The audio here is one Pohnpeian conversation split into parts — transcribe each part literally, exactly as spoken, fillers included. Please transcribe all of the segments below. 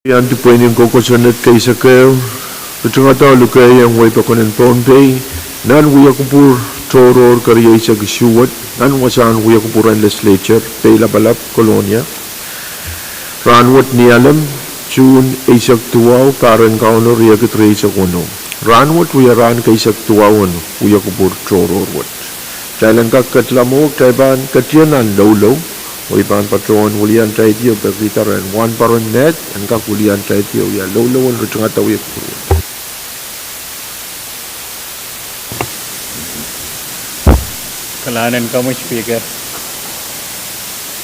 Ian dipweinen kokosoned keisek ehu, ritingada oh lukehiong wehi pokon en Pohnpei nan wiekupwur tohrohr kerieisek isuh wet, nan wasahn wiekupwur en Legislature, Peilapalap, Kolonia. Rahnwet Nialem, June eisek duwau, pahr en Kauno riekid rieisek weneu. Rahnwet wia rahn keisek duwau en wiekupwur tohrohr wet. Kitail en kak ketla mwo, kitail pahn ketien nan loulou, oh I pahn patohwan wilian taitio pekihda rehn wahnpoaron Ned en kak wilian taitio wia loulou en ritingada wiekupwur. Kalahngan en komwi Speaker.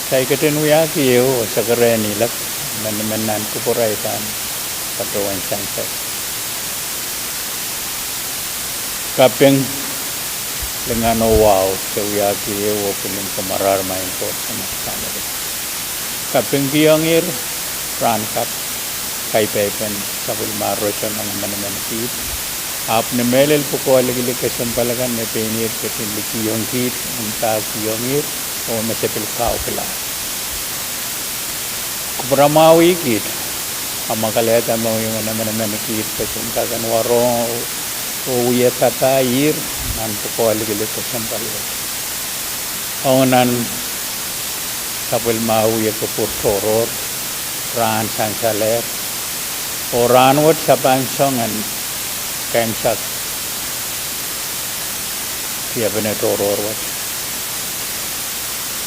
Kitail ketin wiahki ehu oh sekerehni lap, emenemen nan kupwur ahi pahn patohwan sansal. Kaping, lingan oh wahu, se wiahki ehu oh pwilin kamarahr maing Koht Samat Kamehlele. Kapingkihongehr rahn kapw, kaipaipen sapwellimar roson ong emenemen kiht. Ahpw ni mehlel pwukoa likilik kesempwal akan me pein ihr ketin likihong kiht, ong pahkihongehr, oh me se pil kaukila. Kupwuramwahwih kiht, kamwakelehda mohngiong en emenemen kiht, ketin kak en warohng oh wie papah ihr nan pwukoa likilik kesempwal wet. Ong nan sapwellimar wiekupwur tohrohr, rahn sansalehr, oh rahnwet se pahn song en kaimwisekihda tiepene tohrohr wet.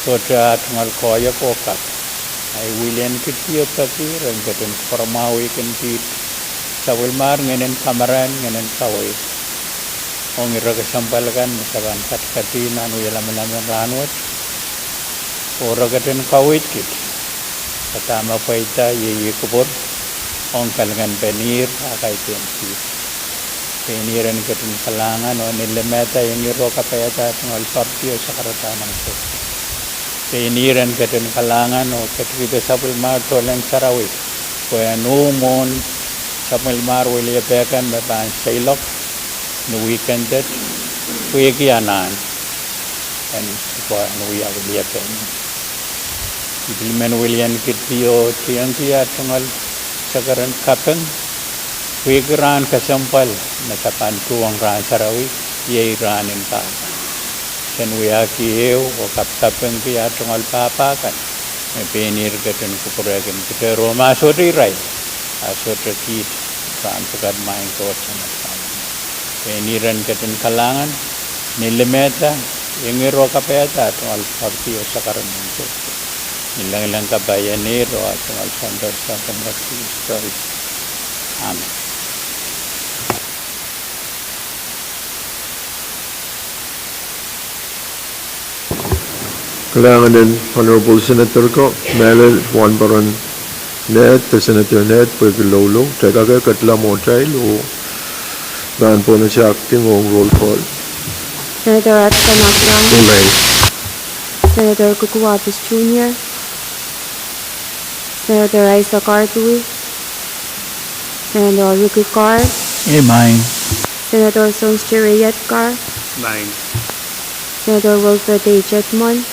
Sohte ah tungoal koahiek oh kapw, ahi wilian kiht pwukoa peki, re en ketin kupwuramwahwihkin kiht, sapwellimar ngehnen kamarain, ngehnen kaweid. Ong ire kesempwal akan me se pahn katikati nan wie lamalam en rahnwet, oh re ketin kaweid kiht, dahme pweida, iei kupwur, ong kalinganpen ihr, ah kaidehn kiht. Pein ihr en ketin kalahngan oh ni limehda iengir oh kapaiada tungoal poaridi oh sakaradahn ansou. Pein ihr en ketin kalahngan oh ketikihdo sapwellimar tohnleng sarawi, pwe en uh mwohn sapwellimar weliepe kan me pahn seiloak ni wihkend et, pwehki anahn en pwukoa en wia weliepe. I pil men wilian kiht pwukoa, tiengki ah tungoal sekeren kaping, pwehki rahn kesempwal me se pahn tuhwong rahn sarawi, iei rahn en pahpa. Sen wiahki ehu oh kapikapingki ah tungoal pahpa kan, me pein ihr ketin kupwurehkin kiht, oh ma sohte irail, ah sohte kiht, rahn pwukat maing Koht Samat Kamehlele. Pein ihr en ketin kalahngan, ni limehda iengir oh kapaiada tungoal poaridi oh sakaradahn ansou. I lengileng kapaienehr oh ah tungoal Sounders Doctor of Jesus Christ. Amen. Kalahngan en Honorable Senator ko, mehlel wahnpoaron Ned, de Senator Ned, pwehki loulou, kitail kak ketla mwohtail oh pahn pohnese acting ong roll call. Senator Edson Akrang. Amen. Senator Kuku Wampus Junior. Senator Isaac Artui. Senator Ricky Carl. Amen. Senator Sons Jerry Edgar. Amen. Senator Wilfred H. Edmond.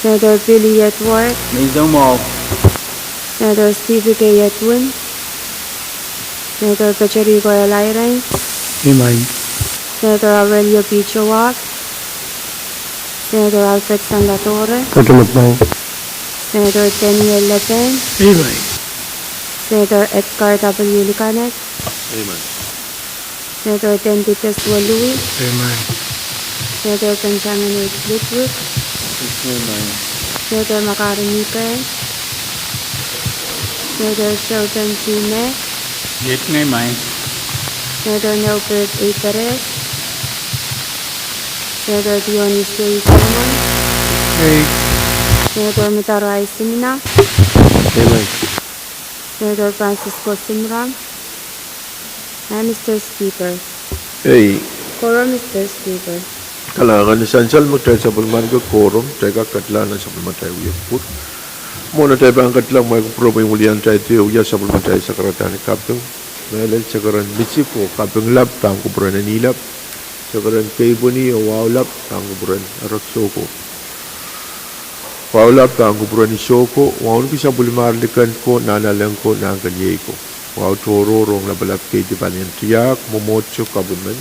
Senator Billy Edward. Amen. Senator Stevie K. Edwin. Senator Patrick L. Irons. Amen. Senator Aurelio P. Joab. Senator Alfred Sandra Dore. Amen. Senator Daniel Leben. Amen. Senator Edgar W. Licanet. Amen. Senator Ten Titus Woluwe. Amen. Senator Benjamin H. Ludwig. Amen. Senator McCartney Byrne. Senator Sheldon T. Mack. Amen. Senator Norbert A. Perez. Senator Dionysio E. Salmon. Amen. Senator Madarai Simina. Amen. Senator Francisco Simram. Ahi, Mister Speaker. Ei. Quorum, Mister Speaker. Kalahngan. Ni sansal me kitail sapwellimaniki quorum, kitail kak ketla nan sapwellimatail wiekupwur. Mwohn atail pahn ketla, kumwail kupwure pwe I wilian taitio wia sapwellimatail sakaradahn kaping. Mehlel sekeren misik oh kaping lap pahn kupwuren Enilap. Sekeren keipweni oh wahu lap pahn kupwuren Ereksoko. Wahu lap pahn kupwuren Isoh ko, wauneki sapwellimar liken ko, nahnalek ko, nahnkeniei ko. Wahu tohrohr ong lapalap kei dipan en tiahk, mwomwohdiso, government,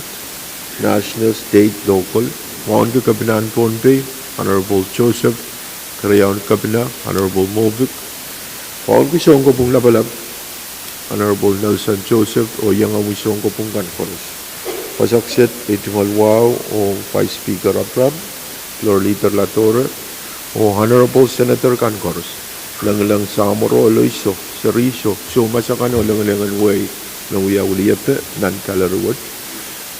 national, state, local. Wauneki Kepina en Pohnpei, Honorable Joseph, Keriaun Kepina, Honorable Movick. Wauneki Sounkopwung Lapalap, Honorable Nelson Joseph, oh iangahki Sounkopwung kan koaros. Wasa kiset ei tungoal wahu ong Vice Speaker Abraham, Floor Leader Ladore, oh Honorable Senator kan koaros. Lengileng, samworo, oloiso, seriso, soumas akan oh lengilengen wehi me wia weliepe nan gallery wet.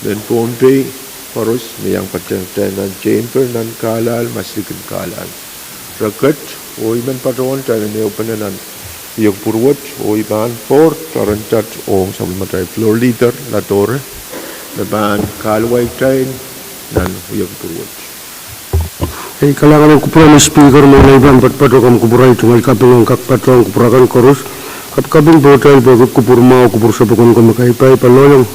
Mehn Pohnpei koaros me iang patehng kitail nan chamber nan kahlal, maslikin kahlal. Re ket, oh I men patohwan kitail en ehupene nan wia kupwur wet, oh I pahn pwurehng tarataht ong sapwellimatail Floor Leader Ladore me pahn kahluwa kitail nan wia kupwur wet. Ei kalahngan en kupwuren Speaker, mwohn ei pahn patpato komw kupwur ei tungoal kaping ong kak patohng kupwur akan koaros, kapikaping pohtail pwehki kupwur mwahu, kupwur sapwokon komwi kaipai paloiong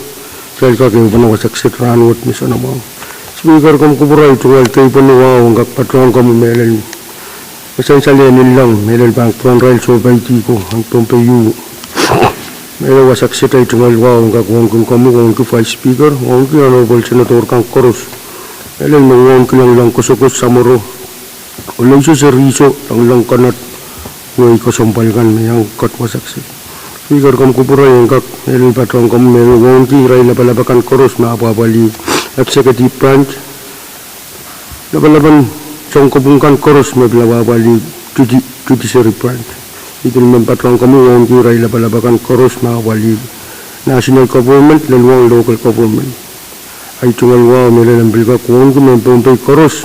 kitail kak ehupene wasa kiset rahnwet ni soanamwahu. Speaker, komw kupwur ei tungoal table wahu ong kak patohng komwi mehlel me sansal en illong, mehlel pahn kupwuren irail sohpeidi ko en Pohnpei U. Mehlel wasa kiset ei tungoal wahu ong kak wauneki komwi, wauneki Vice Speaker, wauneki Honorable Senator kan koaros. Mehlel me wauneki lengileng, kosokos, samworo, oloiso, seriso, lengileng, konehng wehi kesempwal kan me iang ket wasa kiset. Speaker, komw kupwur ei ong kak mehlel patohng komwi, mehlel wauneki irail lapalap akan koaros me apwahpwalih executive branch, lapalap en Sounkopwung kan koaros me pil apwahpwalih judi-, judiciary branch. I pil men patohng komwi wauneki irail lapalap akan koaros me apwahpwalih national government, lelohng local government. Ei tungoal wahu mehlel en pil kak wauneki mehn Pohnpei koaros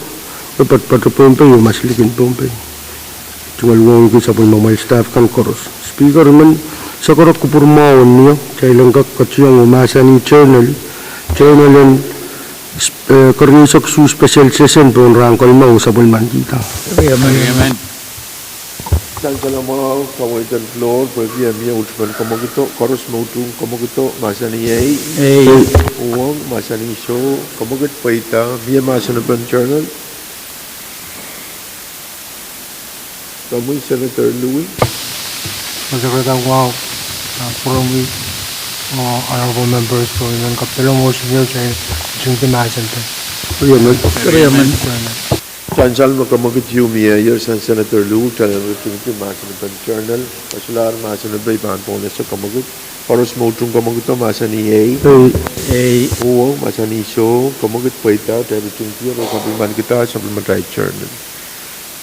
me patpato Pohnpei oh maslikin Pohnpei. Tungoal wauneki sapwellimamwail staff kan koaros. Speaker, I men sakorok kupwur mwahu en mie, kitail en kak ketiong oh mahsanih journal, journal en, eh, kerieisek isuh special session pohn rahn kolmau oh sapwellimanikihda. Sansal mwahu, kaweid en floor, pwehki e mie utupen komwekid, koaros me utung komwekid, mahsanih ei. Uhwong, mahsanih soh, komwekid pweida, mie mahsen en journal. Komwi Senator Louis. Senator Louis, uh, Honorable members, so I men kapelong oh senior, Senator Louis. Sansal me komwekid ieu mie, Senator Louis, Senator Louis, mahsen en journal. Kosolahr mahsen en pahn pohnese komwekid. Koaros me utung komwekid, mahsanih ei. Uhwong, mahsanih soh, komwekid pweida, Senator Louis, oh sapwellimanikihda sapwellimatail journal.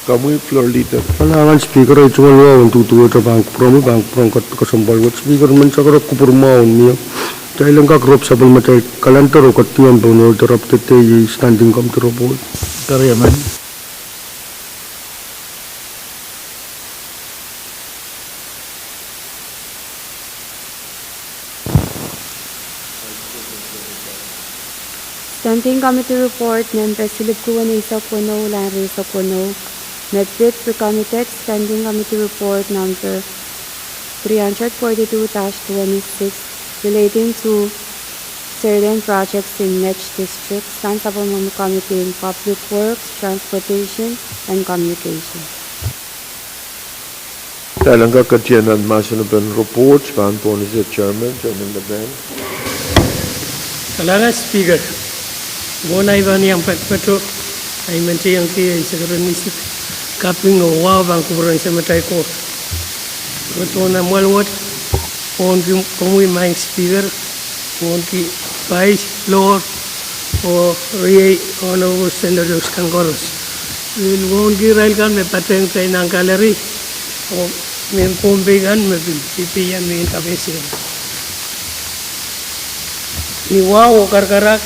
Komwi Floor Leader. Kalahngan Speaker, ei tungoal wahu en duduwehte pahn kupwuromwi, pahn kupwuren ket kesempwal wet. Speaker, I men sakorok kupwur mwahu en mie, kitail en kak rop sapwellimatail calendar oh ketiam pohn order of the day, ei Standing Committee report. Standing Committee report nempe silipwiki weneisek weneu, lain rieisek weneu, me pid recommended Standing Committee report number three hundred forty-two dash twenty-six relating to certain projects in Netsh District, sang sapwellimomwi Committee in Public Works, Transportation and Communication. Kitail en kak ketido nan mahsen en report, pahn pohnese Chairman, Chairman Lepen. Kalahngan Speaker, mwohn ei pahn iang patpato, ei men tiengki ei sekeren isik kaping oh wahu pahn kupwuren Samatail Koht. Katohn amwail wet, mwohnki komwi maing Speaker, mwohnki Vice, Floor, oh riei Honorable Senators kan koaros. Pil mwohnki irail kan me patehng kitail nan gallery, oh mehn Pohnpei kan me pil peian mehn kapehse. Ni wahu oh karakarahk,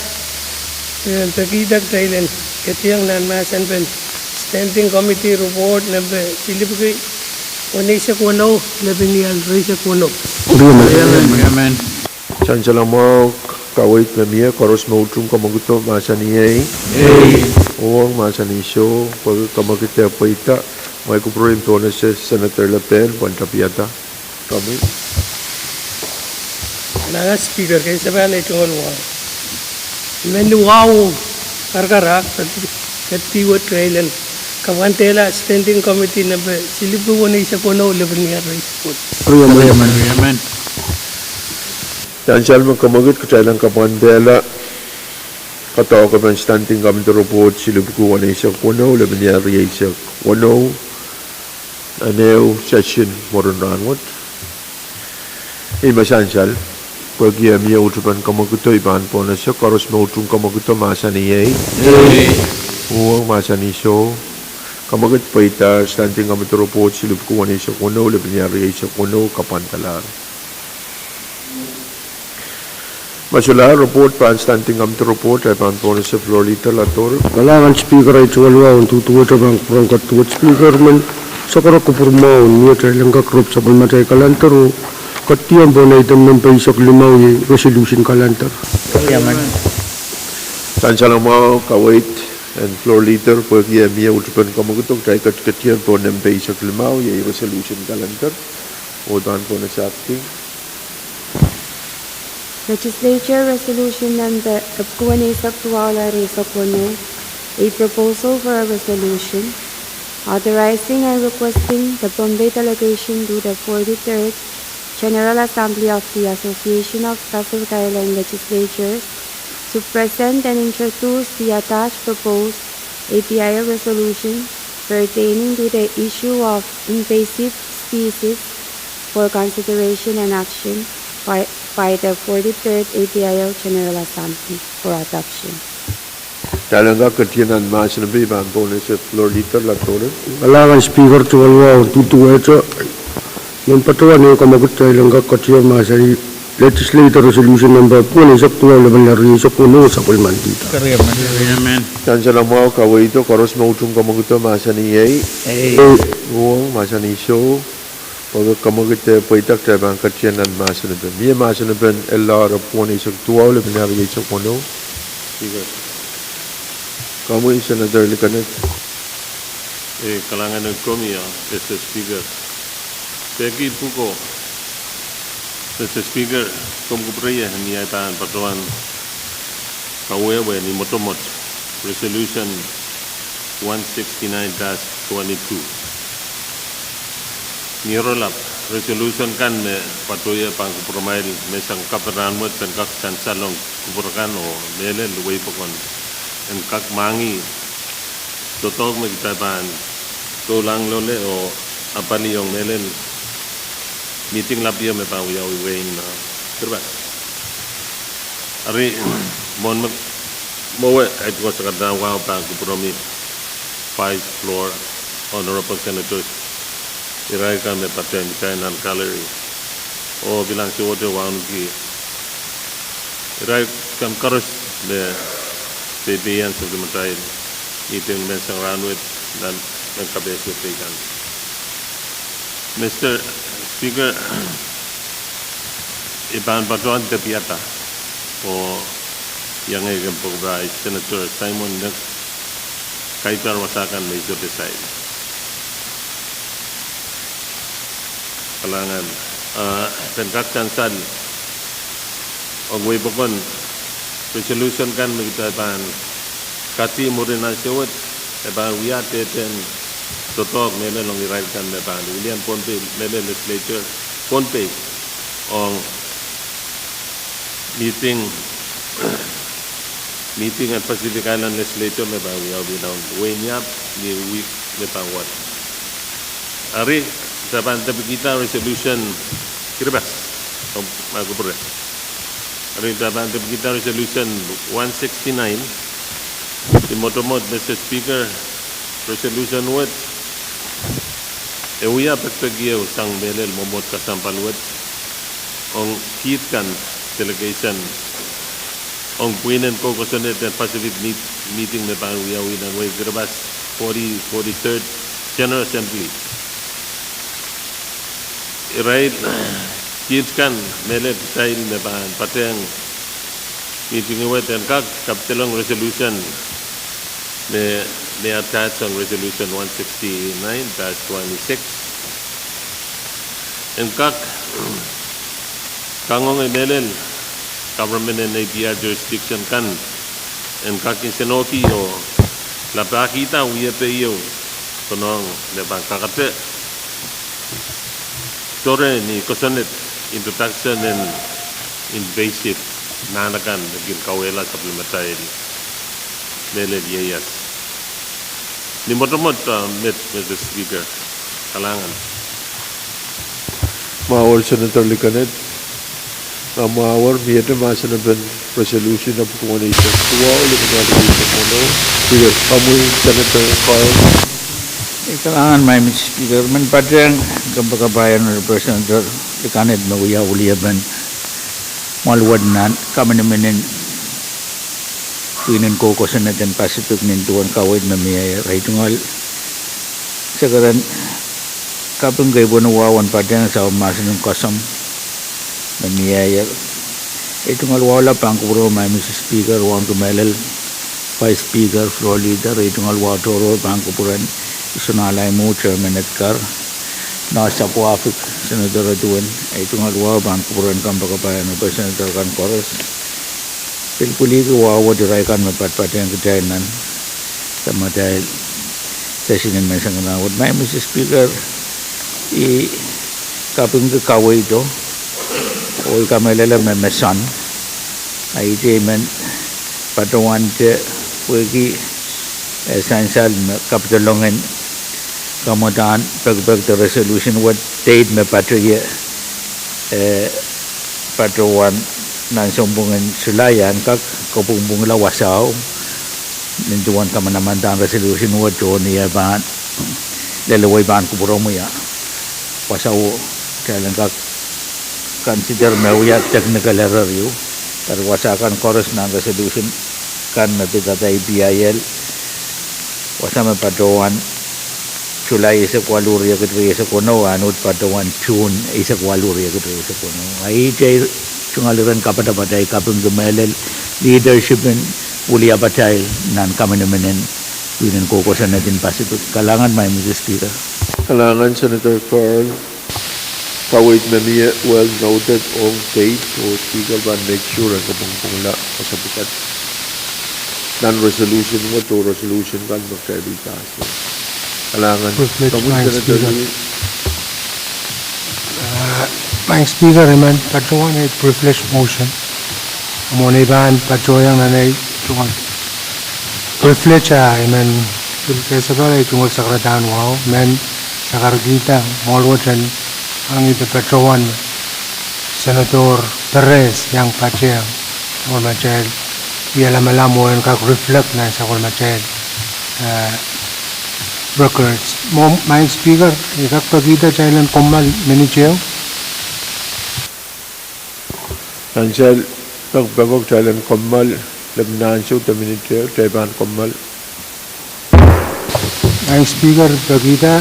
eh, pekihda kitail en ketiong nan mahsen en Standing Committee report nempe silipwiki weneisek weneu, lepin ial rieisek weneu. Sansal mwahu, kaweid me mie, koaros me utung komwekid, mahsanih ei. Uhwong, mahsanih soh, pwehki komwekid pweida. Mwail kupwuren pohnese Senator Lepen pwehn tapihada. Komwi. Kalahngan Speaker, kesepen ei tungoal wahu. Mehn ni wahu oh karakarahk, ketido wet kitail en Kapwandehla Standing Committee nempe silipwuki weneisek weneu, lepin riekid eisek weneu. Amen. Sansal me kemwekid, kitail en kapwandehla doadoahk en Standing Committee Report silipwuki weneisek weneu, lepin riekid eisek weneu, nan ehu session mwurin rahnwet. Ih me sansal, pwehki eh mie utupen kemwekido, I pahn pohnese, koaros me utung kemwekido mahsanih ei. Uhwong mahsanih soh. Kemwekid pweidahr Standing Committee Report silipwuki weneisek weneu, lepin riekid eisek weneu, kapwandalahr. Ma solahr report pahn Standing Committee Report, I pahn pohnese Floor Leader Latore. Kalahngan Speaker, ei towaluwa en duduwehte pahn kupwuren kaduwet Speaker men, sohte kupwur mwahu en mie atail en kak rop sapwellimatail calendar oh ketido pohn item nempe eisek limau, iei resolution calendar. Sansal mwahu kaweid en Floor Leader pwehki eh mie utupen kemwekido, kitail ketido pohn nempe eisek limau, iei resolution calendar. Oh I pahn pohnese Acting. Legislature Resolution nempe epwiki weneisek duwau, ire eisek weneu, a proposal for a resolution authorizing and requesting the Pohnpei delegation to the forty-third General Assembly of the Association of Pacific Island Legislatures to present and introduce the attached proposed A P I L resolution pertaining to the issue of invasive species for consideration and action by, by the forty-third A P I L General Assembly for adoption. Kitail en kak ketido nan mahsen ehu, I pahn pohnese Floor Leader Latore. Kalahngan Speaker, towaluwa en duduwehte, I men patohwan ehu kemwekid kitail en kak ketido mahsanih Legislature Resolution nempe epwiki weneisek duwau, lepin riekid eisek weneu, sapwellimanihda. Sansal mwahu kaweid, koaros me utung kemwekido mahsanih ei. Uhwong mahsanih soh. Pwehki kemwekid pweida, kitail pahn ketido nan mahsen ehu. Mie mahsen ehu en L R epwiki weneisek duwau, lepin riekid eisek weneu. Speaker. Komwi Senator Likened. Eh, kalahngan en komwi, Mister Speaker. Peki pwuko, Mister Speaker, komw kupwureie ni ei pahn patohwan kawehwe ni mwotomwot Resolution one sixty-nine dash twenty-two. Ni oaralap, resolution kan me patohwan pahn kupwuromwail me sang kaperen wet, pen kak sansal ong kupwur kan oh mehlel wehi pokon en kak mwahngih doadoahk me kitail pahn doulahng loale oh apwalih ong mehlel miting lap ieu me pahn wiawi wehin, uh, Kiribati. Eri, mwohn me, mwowe, I pahn koasoia wahu pahn kupwuromi Vice Floor, Honorable Senators, irail kan me patehng kitail nan gallery, oh pil ansou wet wauneki irail kan koaros me peipeien sapwellimatail miting menseng rahnwet nan mehn kapehse teikan. Mister Speaker, I pahn patohwan depiada oh iangehki en pwukpwuramwail Senator Simon me kaidar wasa kan me I sohte sair. Kalahngan, uh, pen kak sansal ong wehi pokon resolution kan me kitail pahn kadi mwurin ansou wet, e pahn wia tehden doadoahk mehlel ong irail kan me pahn wilian Pohnpei, mehlel legislature Pohnpei, ong miting, miting en Pacific Island Legislature me pahn wiawi nan wehin Iap ni wihk me pahn wad. Eri, kitail pahn depikihda resolution, Kiribati, oh, ma kupwure. Eri, kitail pahn depikihda resolution one sixty-nine, ni mwotomwot, Mister Speaker, resolution wet e wia pekipeki ieu sang mehlel mwomwohd kesempwal wet ong kiht kan delegation ong pwihn en kou kosonned en Pacific meet-, miting me pahn wiawi nan wehi Kiribati, forty forty-third General Assembly. Irail kiht kan mehlel kitail me pahn patehng miting wet en kak kapidolong resolution me, me attach ong resolution one sixty-nine dash twenty-six. En kak kangoange mehlel government en A P I L jurisdiction kan en kak nsenohki oh lapalahkihda wiepe ieu Konehng me pahn kakete. Tohre ni kosonned introduction en invasive nahn akan me kin kauwehla sapwellimatail mehlel ieias. Ni mwotomwot, uh, met, Mister Speaker. Kalahngan. Mwahuo Senator Likaned. Mwahuo, miehte mahsen en resolution epwiki weneisek duwau, limau eisek weneu. Komwi Senator Carl. Kalahngan, Madam Speaker, men patehng kompoakepahn Senator Likaned me wia weliepen mwahl wet nan kamenimenin pwihnen koukosonned en Pacific nin duwen kaweid me mie. Ei tungoal sekeren kaping kei pwehn wahu en patehng sawa mahsen en kosom me mie. Ei tungoal wahu lap pahn kupwure Madam Speaker, wahu en kamehlele Vice Speaker, Floor Leader. Ei tungoal wahu tohrohr pahn kupwuren Isonal Aimwu, Chairman Edgar, Noah Sapwafik, Senator Edwin. Ei tungoal wahu pahn kupwuren kompoakepahn Senator kan koaros. Pil pwiliki wahu wet irail kan me patpatehng kitail nan samatail session en menseng rahnwet. Madam Speaker, I kapingki kaweid o, oh I kamehlele me me soan. Ahi te I men patohwante pwehki, eh, sansal me kapidolongen kamwadahn pekipek de resolution wet, date me patohwan, eh, patohwan nan sounpwong en July, en kak kopwungpwungla wasao nin duwen kamanamandan resolution wet, oh ni eh pahn lelewei pahn kupwuromwi ia wasao, kitail en kak consider me wia technical error ieu. Eri wasa kan koaros nan resolution kan me pidada I P I L, wasa me patohwan July eisek waluh, riekid rieisek weneu, ahn uhd patohwan June eisek waluh, riekid rieisek weneu. Ahi te I tungoal iren kapatapat, I kapingki mehlel leadership en wiliapatail nan kamenimenin pwihnen koukosonned en Pacific. Kalahngan, Madam Speaker. Kalahngan, Senator Carl. Kaweid me mie well noted ong date, oh Speaker pahn make sure e kopwungpwungla wasa pwukat nan resolution wet oh resolution kan me kitail pahs. Kalahngan. Privilege, Madam Speaker. Lee. Uh, Madam Speaker, I men patohwan ei privilege motion. Mwohn ei pahn patohwanohng nan ei tungoal privilege, ah, I men pil kesempwal ei tungoal sakaradahn wahu, men sakarkihda mwohn wet en angin patohwan Senator Perez iang patehng sapwellimatail, I lamalam oh en kak reflect nan sapwellimatail, eh, records. Mwo, Madam Speaker, I kak pekihda kitail en kommoal minit ehu. Nan sansal pekipek o kitail en kommoal lepin ansou de minit ehu, kitail pahn kommoal. Madam Speaker, pekihda.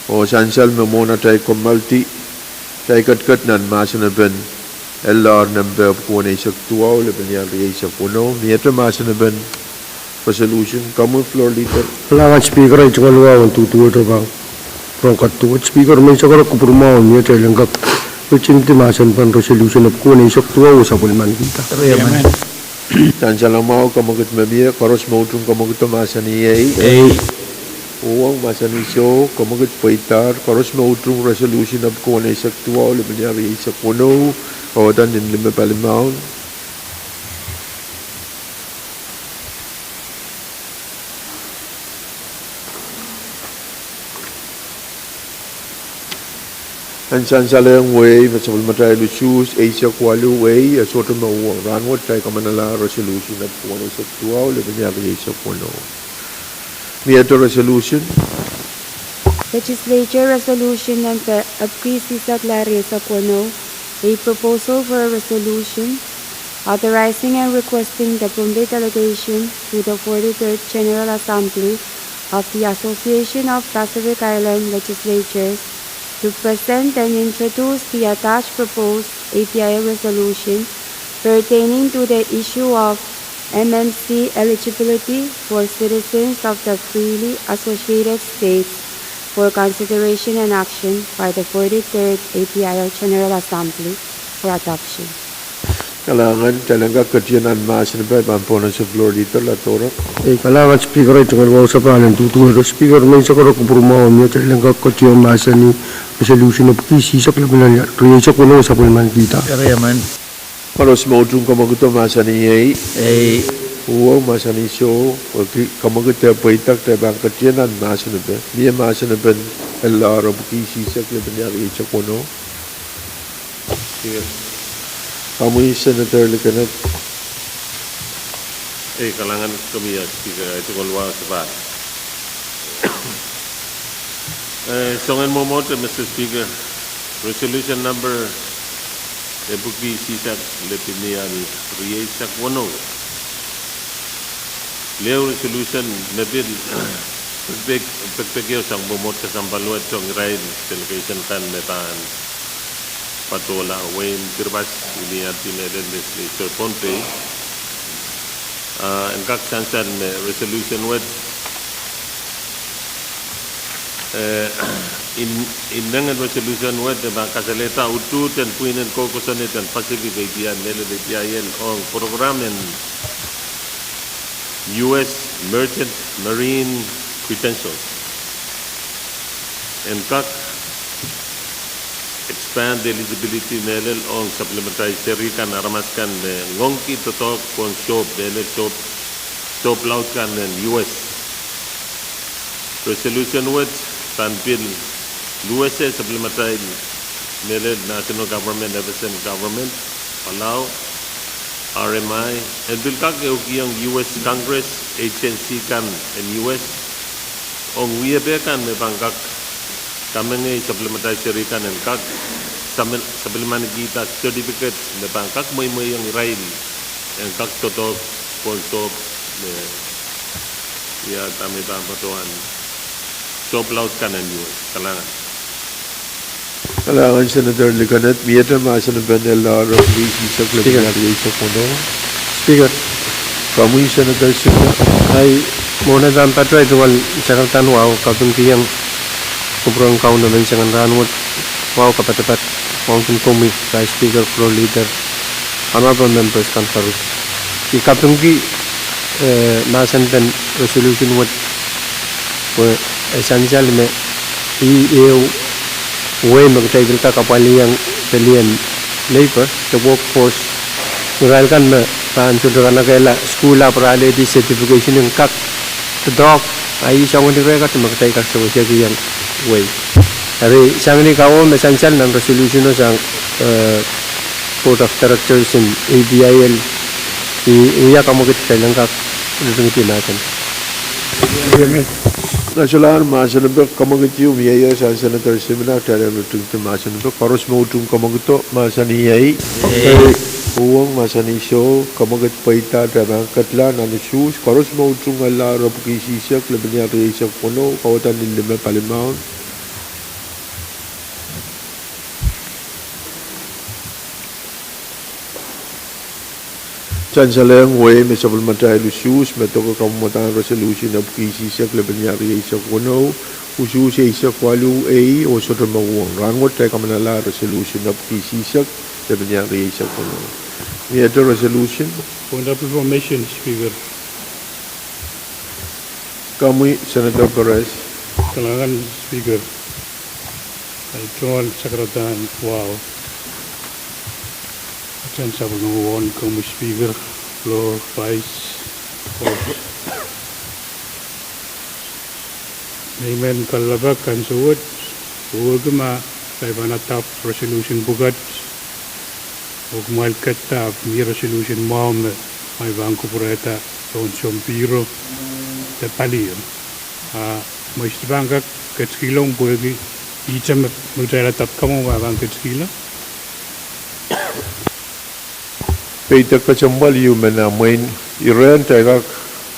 Oh sansal me mwohn atail kommoaldi, kitail ketiket nan mahsen en L R nempe epwiki weneisek duwau, lepin ial rieisek weneu. Miehte mahsen en resolution, komwi Floor Leader. Kalahngan Speaker, ei tungoal wahu en duduwehte pahn rong ketiket. Speaker, menseng kan kupwuromwahu, miehte kitail en kak ritingdi mahsen en resolution epwiki weneisek duwau oh sapwellimanikihda. Sansal mwahu, kamwekid me mie, koaros me utung kamwekid mahsanih ei. Uhwong mahsanih soh, kamwekid pweidahr, koaros me utung resolution epwiki weneisek duwau, lipwen riau rieisek weneu, kaudok ni lime palimaun. En sansalehng wehi me sapwellimatail usuhs eisek waluh ei, e sohte me uhwong. Rahnwet kitail kamanala resolution epwiki weneisek duwau, lipwen riau rieisek weneu. Miehte resolution. Legislature resolution number epwiki eisek rieisek weneu, a proposal for a resolution authorizing and requesting the Pohnpei delegation to the forty-third General Assembly of the Association of Pacific Island Legislatures to present and introduce the attached proposed A P I L resolution pertaining to the issue of M M C eligibility for citizens of the freely associated states for consideration and action by the forty-third A P I L General Assembly for adoption. Kalahngan, kitail en kak ketin nan mahsen pahn pwonese floor leader Ladora. Ei, kalahngan Speaker, ei, tungoal wahu sapahl en duduwehte Speaker, me I sehse kupwur mwahu mie kitail en kak ketin mahsanih resolution epwiki eisek lipwen rieisek weneu sapwellimanikihda. Koaros me utung kamwekid mahsanih ei. Uhwong mahsanih soh, kamwekid pweida, kitail pahn ketin nan mahsen pahn. Mie mahsen pahn L R epwiki eisek lipwen riau rieisek weneu. Komwi Senator Likened. Ei, kalahngan komwi Speaker, ei, tungoal wahu sapahl. Eh, soangen mwomwohdiso, Mister Speaker, resolution number epwiki eisek lipwen riau rieisek weneu. Leo resolution me pil pekpek, pekpek ieu sang mwomwohdiso kesempwal wet ong irail delegation kan me pahn patohla wehin Kiribati, Ineahti mehlel, Legislature Pohnpei. Ah, en kak sansal me resolution wet, eh, in, inengen resolution wet e pahn kasalehda utuht en pwihn en kou kosonned en Pacific, A P I L, mehlel A P I L, ong program en U S Merchant Marine Credentials. En kak expand eligibility mehlel ong sapwellimatail seri kan, aramas kan me ngoangki doadoahk pohn sohp mehlel sohp, sohp laud kan en U S. Resolution wet pahn pil luhwese sapwellimatail mehlel national government, F S M government, Palau, R M I, en pil kak ehukihong U S Congress, agency kan en U S, ong wiepe kan me pahn kak kamengei sapwellimatail seri kan en kak sapwellimanikihda certificate me pahn kak mweimweiong irail en kak doadoahk pohn sohp me ia dahme pahn patohwan sohp laud kan en U S. Kalahngan. Kalahngan Senator Likened, miehte mahsen pahn L R epwiki eisek lipwen riau rieisek weneu. Speaker. Komwi Senator Singh. Ai mwohn ahi pahn patohwan tungoal sakaradahn wahu kapingkihong kupwuren Kauno menseng en rahnwet, wahu kapatapat ong komwi, Vice Speaker, floor leader, honorable members kan koaros. I kapingki, eh, mahsen pahn resolution wet pwe e sansal me ih ehu wehi me kitail pil kak apwalihong pelien labor, the workforce, irail kan me pahn sohte kanekehla sukuhl ahpw re alehdi certification en kak doadoahk, a ih soangen ire kat me kitail kak sewesehkihong wehi. Eri sang ni kawewe me sansal nan resolution o sang, eh, Board of Directors en A P I L, I wia kamwekid kitail en kak ritingdi mahsen. Nasolahr mahsen pahn kamwekid ieu, mie ieu sang Senator Simina, kitail en ritingdi mahsen pahn. Koaros me utung kamwekido mahsanih ei. Uhwong mahsanih soh, kamwekid pweida, kitail pahn ketlahng nan usuhs. Koaros me utung L R epwiki eisek lipwen riau rieisek weneu, kaudok ni lime palimaun. Sansalehng wehi me sapwellimatail usuhs me doke kamwadahn resolution epwiki eisek lipwen riau rieisek weneu, usuhs eisek waluh ei, oh sohte me uhwong. Rahnwet kitail kamanala resolution epwiki eisek lipwen riau rieisek weneu. Miehte resolution. Point of information, Speaker. Komwi Senator Perez. Kalahngan, Speaker. Ahi tungoal sakaradahn wahu. Atan sapwellime wahu, komwi Speaker, floor, vice, me I men kalelapak ansou wet, wehwehki ma kitail pahn adopt resolution pwukat, oh kumwail ketido ahpw mie resolution mwahu me kumwail pahn kupwurehda pohn sounpihro de palio. A mweis pahn kak ketikihla pwehki ihte me kitail adopt kamwahu pahn ketikihla. Peidek kesempwal ieu me nan mwein irehn kitail kak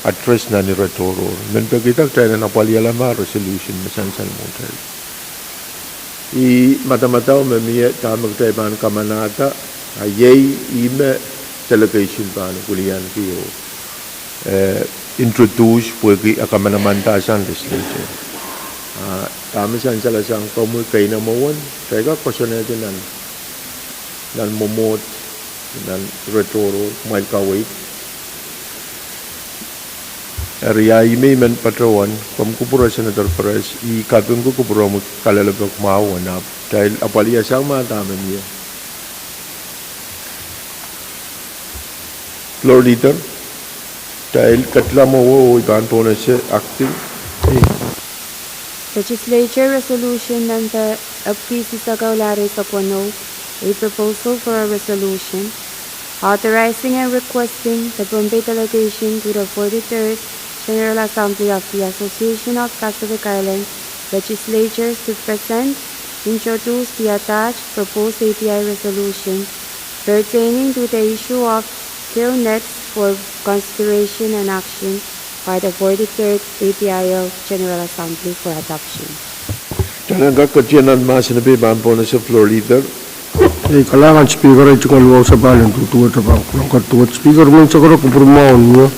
address nan ire tohrohr. Men pekihda kitail en apwalihala ma resolution me sansal mwo kitail. I madamadau me mie dahme kitail pahn kamanahda, a iei ihme delegation pahn wilianki oh, eh, introduce pwehki e kamanamanahsang legislature. A dahme sansal sang komwi keinemwe wen, kitail kak koasoanehdi nan, nan mwomwohd, nan ire tohrohr, kumwail kaweid. Eri a I men patohwan, komw kupwure Senator Perez, I kapingki kupwuromwi kalelapak mwahu wen ahpw kitail apwaliasang ma dahme mie. Floor Leader, kitail ketilong mwowe oh I pahn pohnese acting. Legislature Resolution Number epwiki sisek ehu lel ire eisek weneu, a proposal for a resolution authorizing and requesting the Pohnpei delegation to the forty-third General Assembly of the Association of Pacific Islands Legislatures to present, introduce the attached proposed A P I resolution pertaining to the issue of gill nets for consideration and action by the forty-third A P I L General Assembly for adoption. Kitail en kak ketien nan mahsen epe, I pahn pohnese Floor Leader. Ei, kalahngan Speaker, ei tungoal wahu sapahl en duduwehte pahn kupwuren duwehte Speaker, men sakara kupwur mwahu mie.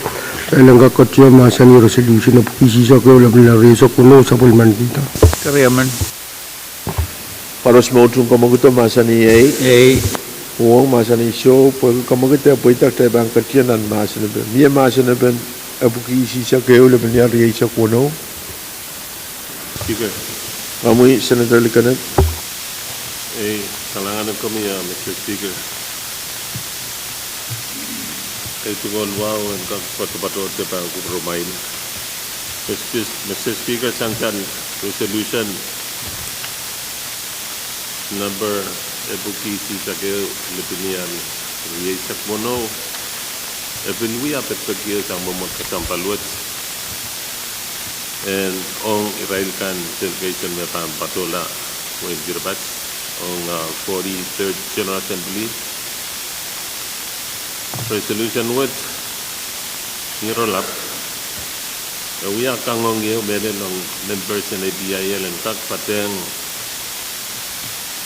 Kitail en kak ketien mahsen resolution epwiki sisek ehu lepin lel ire eisek weneu sapwellimanikihda. Koaros me utung kamwekid mahsanih ei. Ei. Uhwong mahsanih soh, pwehki kamwekid e pweida kitail pahn ketien nan mahsen epe. Mie mahsen epen epwiki sisek ehu lepin lel ire eisek weneu. Speaker. Komwi Senator Likened. Ei, kalahngan en komwi, ah, Mister Speaker. Ei tungoal wahu en kak patopatohte pahn kupwuromwail. Mister Speaker, sansal resolution number epwiki sisek ehu lepin lel ire eisek weneu, e pil wia pekipek sang mwomwohd kesempwal wet en ong irail kan delegation me pahn patohla wehin Kiribati ong, ah, forty-third General Assembly. Resolution wet, ni rohlap, e wia kangoange mehlel ong members en A P I L en kak patehng,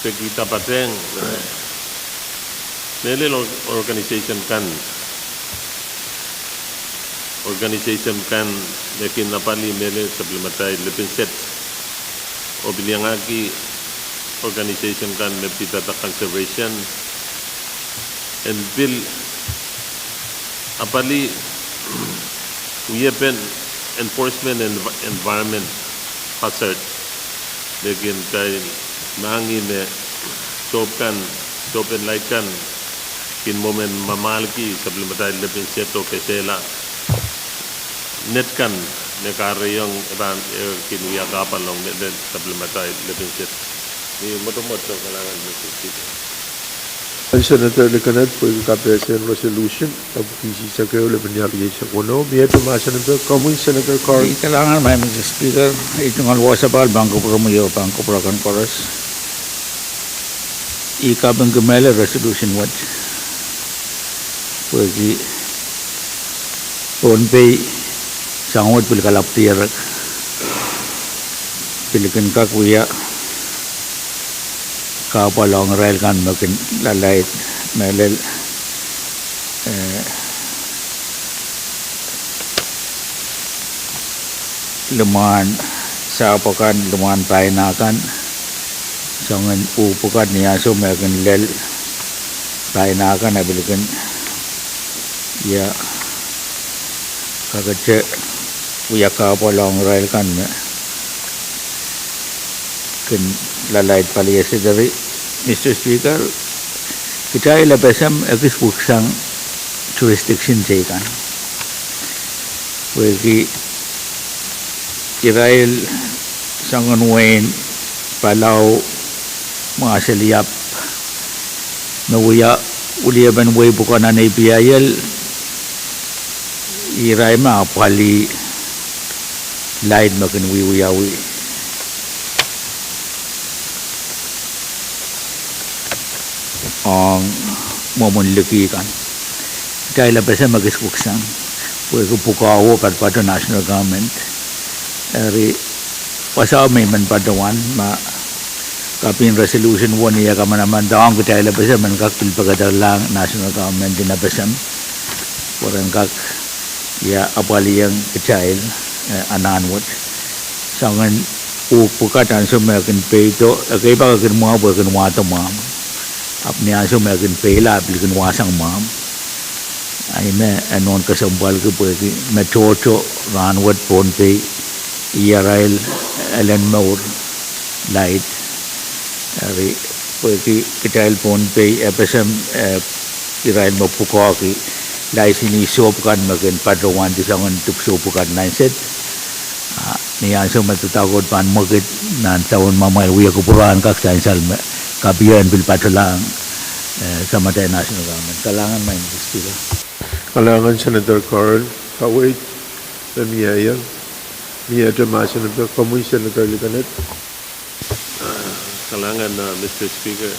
pekihda patehng mehlel or-, organisation kan, organisation kan me kin apwalih mehlel sapwellimatail lepin state, oh pil iangahki organisation kan me pidada conservation, en pil apwalih wiepen enforcement en environment hazard, me kin kitail mahkih me sohp kan, sohp en laid kan kin mwomwen mamahlki sapwellimatail lepin state oh kesehla net kan me kahrehiong e pahn, eh, kin wia kahpwal ong mehlel sapwellimatail lepin state. Ni mwotomwot, kalahngan Mister Speaker. Senator Likened pwehki kapehse en resolution epwiki sisek ehu lepin lel ire eisek weneu. Miehte mahsen epe, komwi Senator Carl. Ei, kalahngan Mister Speaker, ei tungoal wahu sapahl pahn kupwuromwi oh pahn kupwur akan koaros. I kapingki mehlel resolution wet, pwehki Pohnpei soahng wet pil kalapw dierek, pil kin kak wia kahpwal ong irail kan me kin lalaid mehlel, eh, limwahn sahpw akan, limwahn paina kan, soangen uh pwukat ni ansou me kin lel paina kan, e pil kin Ia, kakete wia kahpwal ong irail kan me kin lalaid pali eseteri, Mister Speaker, kitail FSM ekis pwuksang jurisdiction teikan. Pwehki irail soangen wehin Palau, Mwaseliap, me wia weliepen wehi pwukoa nan A P I L, irail me apwalih laid me kin wiewiawi ong mwomwen liki kan. Kitail FSM ekis pwuksang, pwehki pwukoa wo patopato national government. Eri, wasao me I men patohwan, ma kapin resolution wo ni eh kamanamandohng kitail FSM en kak pil pekederlahng national government en FSM, pwe ren kak, ia, apwaliong kitail, eh, anahn wet. Soangen uhk pwukat ansou me e kin peido, ekei pak e kin mwahu pwe e kin wahdo mwahmw. Ahpw ni ansou me e kin peila, e pil kin wahsang mwahmw. Ahi me e nohn kesempwalki pwehki me tohto rahnwet Pohnpei, ih arail elen mour laid. Eri, pwehki kitail Pohnpei, FSM, eh, irail me pwukoahki laisin sohp kan me kin patohwandi soangen dipwisou pwukat nan state. Ah, ni ansou me doadoahk wet pahn mwekid nan sawen mwamwail, wia kupwur en kak sansal me kapia en pil patolahng, eh, samatail national government. Kalahngan, Madam Speaker. Kalahngan, Senator Curran. Kaweid me mie iang, miehte mahsen me pid komwi, Senator Likened. Kalahngan, uh, Mister Speaker.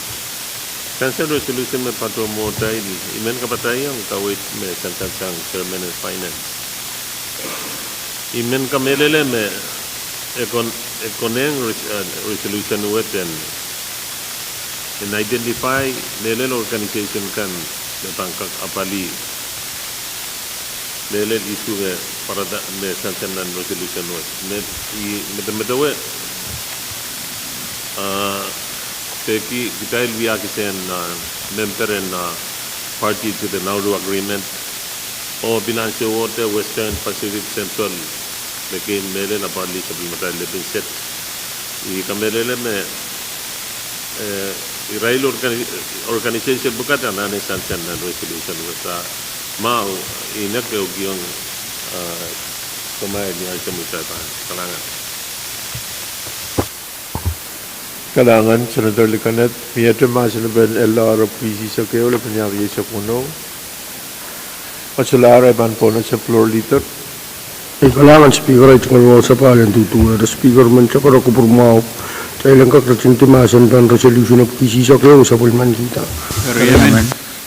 Sansal resolution me patohwan mwohtail, I men kapataiong kaweid me sansal sang Chairman en Finance. I men kamehlele me e kon-, e konehng res-, uh, resolution wet en, en identify mehlel organization kan me pahn kak apwalih mehlel issue me pwarada me sansal nan resolution wet. Me, I medemedewe, uh, pwehki kitail wia kisehn, uh, member en, uh, party to the Nauru Agreement. Oh pil ansou wet Western Pacific Central, me kei mehlel apwalih sapwellimatail lepin state. I kamehlele me, eh, irail organi-, organization pwukat anahne sansal nan resolution wet. Ah, mwahu, I nek ehukiong, uh, kumwail ni ansou me kitail pahn kalahngan. Kalahngan, Senator Likened. Miehte mahsen me pid L R epwiki isihsek ehu, lepin riau riesek weneu. Kosolahr, I pahn pwonese Floor Leader. Ei, kalahngan Speaker, ei, tungoal wahu sapahl en duduwehte Speaker, men sakarek kupwur mwahu. Kitail en kak ritingdi mahsen me pid resolution epwiki isihsek ehu, sapwellimanikihda.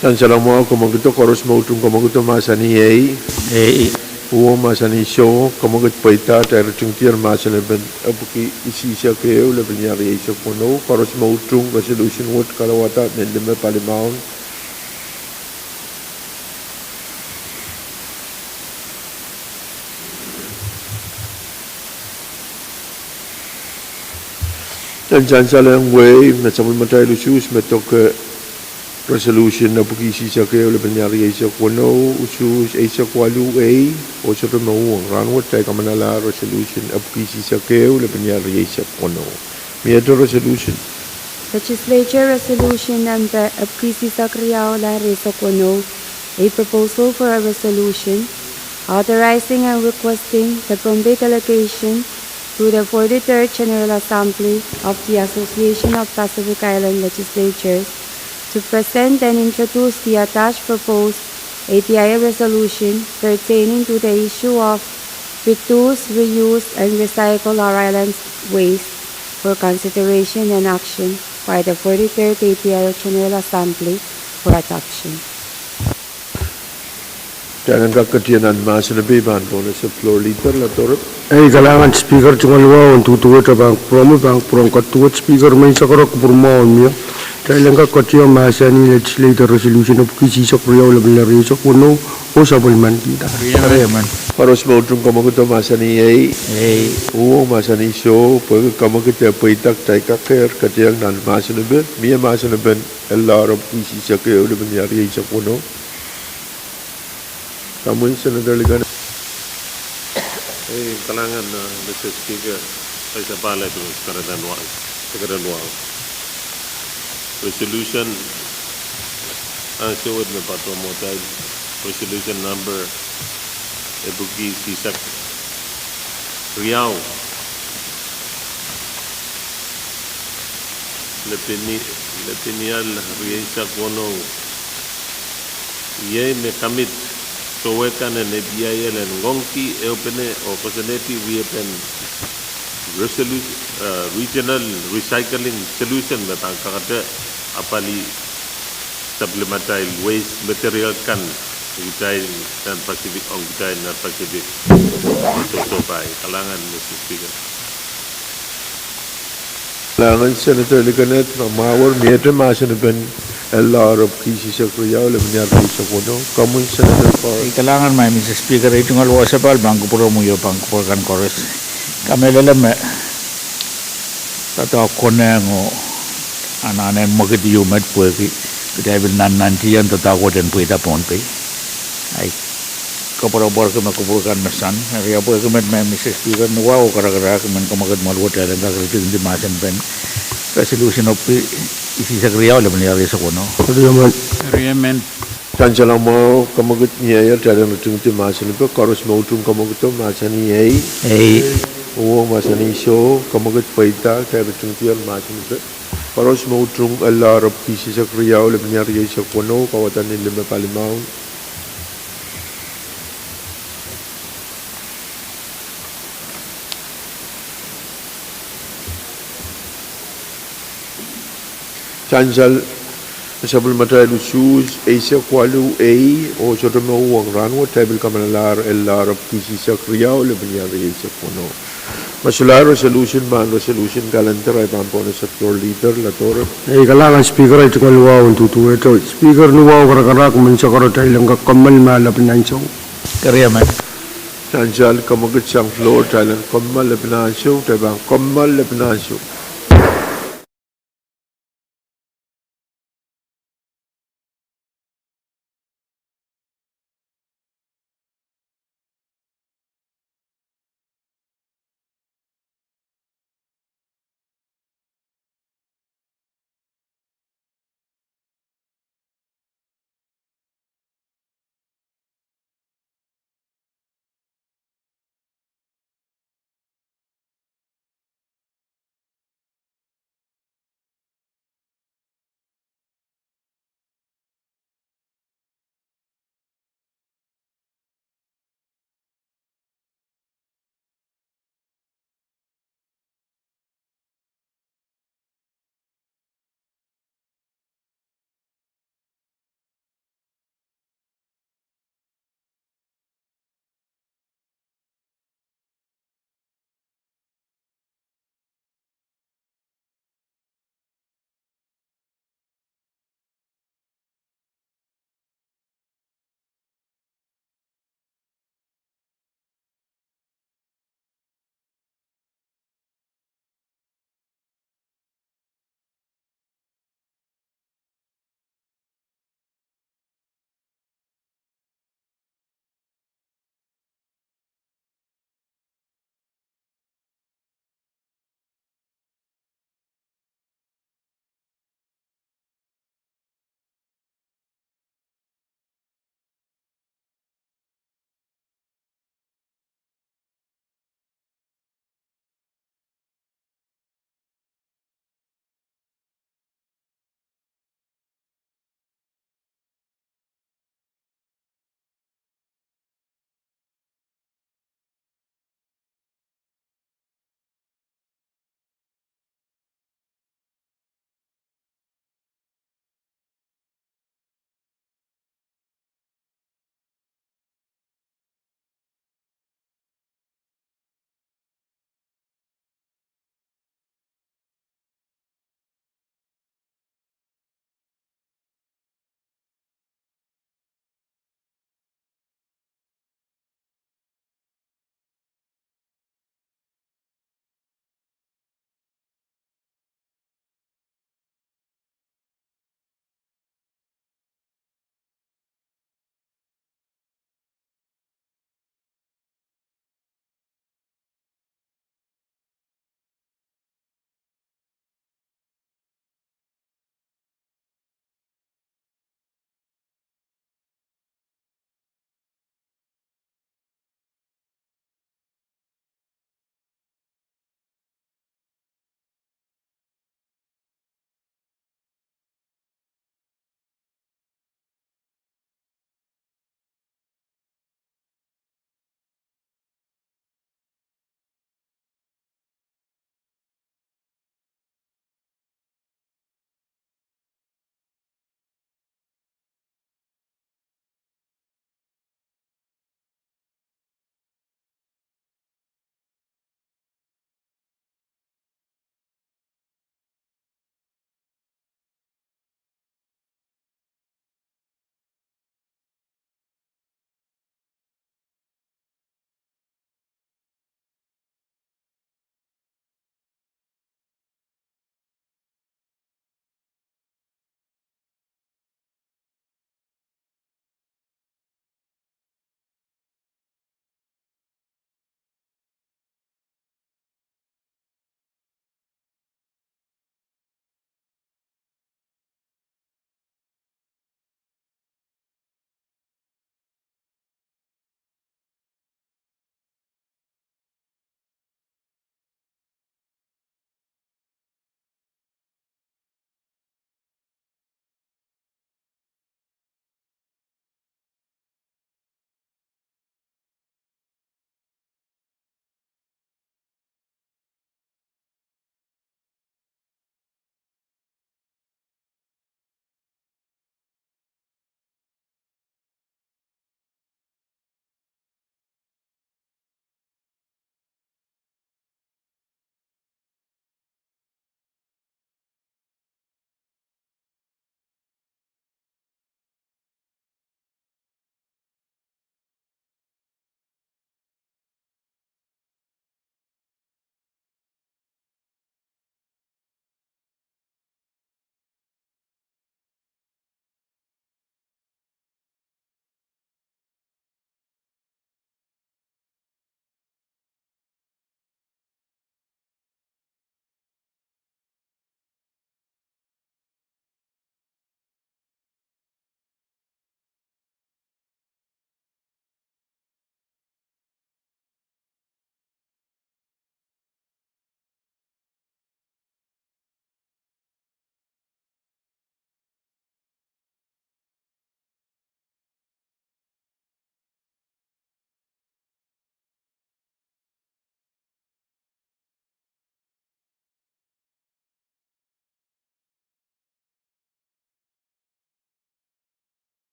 Sansal mwahu, kamwekid, koaros me utung kamwekid mahsanih ei. Ei. Uwen mahsanih soh, kamwekid pweida, kitail ritingdier mahsen me pid epwiki isihsek ehu, lepin riau riesek weneu, koaros me utung resolution wet kalowada, nein lime palimaun. Nan sansal en wehi me sapwellimatail usuhs me doke resolution epwiki isihsek ehu, lepin riau riesek weneu, usuhs eisek waluh ei, oh sohte me uhwong. Rahnwet kitail kamanalahr resolution epwiki isihsek ehu, lepin riau riesek weneu. Miehte resolution. Legislature Resolution Number epwiki isihsek riau, riesek weneu, a proposal for a resolution authorizing and requesting the Pohnpei delegation to the forty-third General Assembly of the Association of Pacific Island Legislatures to present and introduce the attached proposed A P I L resolution pertaining to the issue of reduce, reuse, and recycle our island's waste for consideration and action by the forty-third A P I L General Assembly for adoption. Kitail en kak ketin nan mahsen me pid, I pahn pwonese Floor Leader Ladorep. Ei, kalahngan Speaker, tungoal wahu en duduwehte pahn kupwuromwi, pahn kupwuromw kaduwet Speaker, men sakarek kupwur mwahu mie. Kitail en kak ketin mahsanih Legislature Resolution epwiki isihsek riau, lepin riau riesek weneu, oh sapwellimanikihda. Koaros me utung kamwekid mahsanih ei. Ei. Uhwong mahsanih soh, pwehki kamwekid e pweida, kitail kak ketin nan mahsen me pid, mie mahsen me pid L R epwiki isihsek ehu, lepin riau riesek weneu. Komwi Senator Lieutenant. Ei, kalahngan, uh, Mister Speaker, ei, sapwalih, keren wahu, keren wahu. Resolution, ah, ansou wet me patohwan mwohtail, resolution number epwiki isihsek riau. Lepini, lepinial rieisek weneu. Iei me kamid towe kan en APIL en ngoangki ehupene oh koasoanehdi wiepen resolu-, eh, regional recycling solution me pahn kakete apwalih sapwellimatail waste material kan ong kitail nan Pacific, ong kitail nan Pacific. Sohsohpai. Kalahngan, Mister Speaker. Kalahngan Senator Lieutenant, ma mwahu miehte mahsen en pen L R epwiki isihsek riau, lepinial rieisek weneu. Komwi Senator Koros. Ei, kalahngan, Mister Speaker, ei tungoal wasapahl pahn kupwuromwi oh pahn kupwur kan koaros. Kamehlele me doadoahk konehng oh anahn en mwekid ieu met pwehki kitail pil nannantihong doadoahk wet en pweida Pohnpei. Ei, koapworopworki me kupwur kan me sang. Eri ahpw pwehki met me Mister Speaker, ni wahu oh karakarahk, I men kamwekid mwahl wet kitail en kak ritingdi mahsen en pen resolution epwiki isihsek riau, lepinial rieisek weneu. Eri I men. Eri I men. Sansal mwahu, kamwekid ngieier, kitail en ritingdi mahsen en pen. Koaros me utung kamwekido, mahsanih ei. Ei. Uhwong, mahsanih soh. Kamwekid pweida, kitail ritingdier mahsen en pen. Koaros me utung L R epwiki isihsek riau, lepinial rieisek weneu, kawadahn ni lime palimaun. Sansal sapwellimatail usuhs eisek waluh ei oh sohte me uhwong rahnwet, kitail pil kamalalahr L R epwiki isihsek riau, lepinial rieisek weneu. Ma solahr resolution, pahn resolution calendar, ei pahn pwonehsek tohr leader, Ladoro. Ei, kalahngan Speaker, ei tungoal wahu en duduwehte. Speaker, ni wahu oh karakarahk, I men sakaro kitail en kak kommoal me lepin ansou. Eri I men. Sansal kamwekid sang floor, kitail en kommoal lepin ansou, kitail pahn kommoal lepin ansou.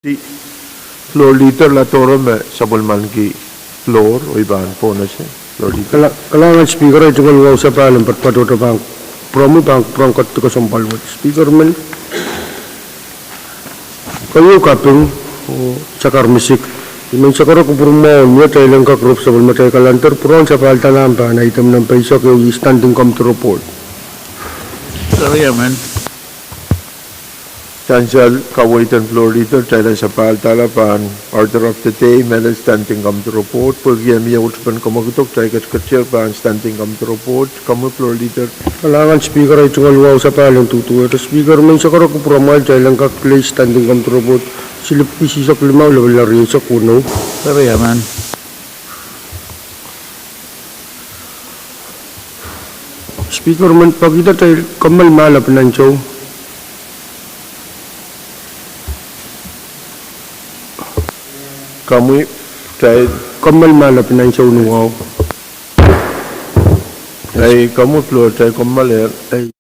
Floor Leader Ladoro me sapwellimaniki floor oh I pahn pohnese. Floor Leader. Kala-, kalahngan Speaker, ei tungoal wahu sapahl en patohdo pahn pwuromwi pahn pwurehng ketiket kesempwal wet. Speaker men keieu kaping oh sakar misik. I men sakaro kupwuromwahu ni atail en kak rop sapwellimatail kalander, pwurehng sapahl dahla pahn item nempe eisek ehu, standing committee report. Eri emen. Ansou kaweid en Floor Leader, kitail en sapahl dahla pahn order of the day, mehlel standing committee report, pwehki e mie uhd pen kamwekid, kitail ketiketier pahn standing committee report, komwi Floor Leader. Kalahngan Speaker, ei tungoal wahu sapahl en duduwehte. Speaker men sakaro kupwuromwahu, kitail en kak place standing committee report, silipwiki eisek limau, lepin rieisek weneu. Eri emen. Speaker men pekihda kitail kommoal me lepin ansou. Komwi, kitail kommoal me lepin ansou ni wahu. Ei, komwi Floor, kitail kommoal, eh. Ei.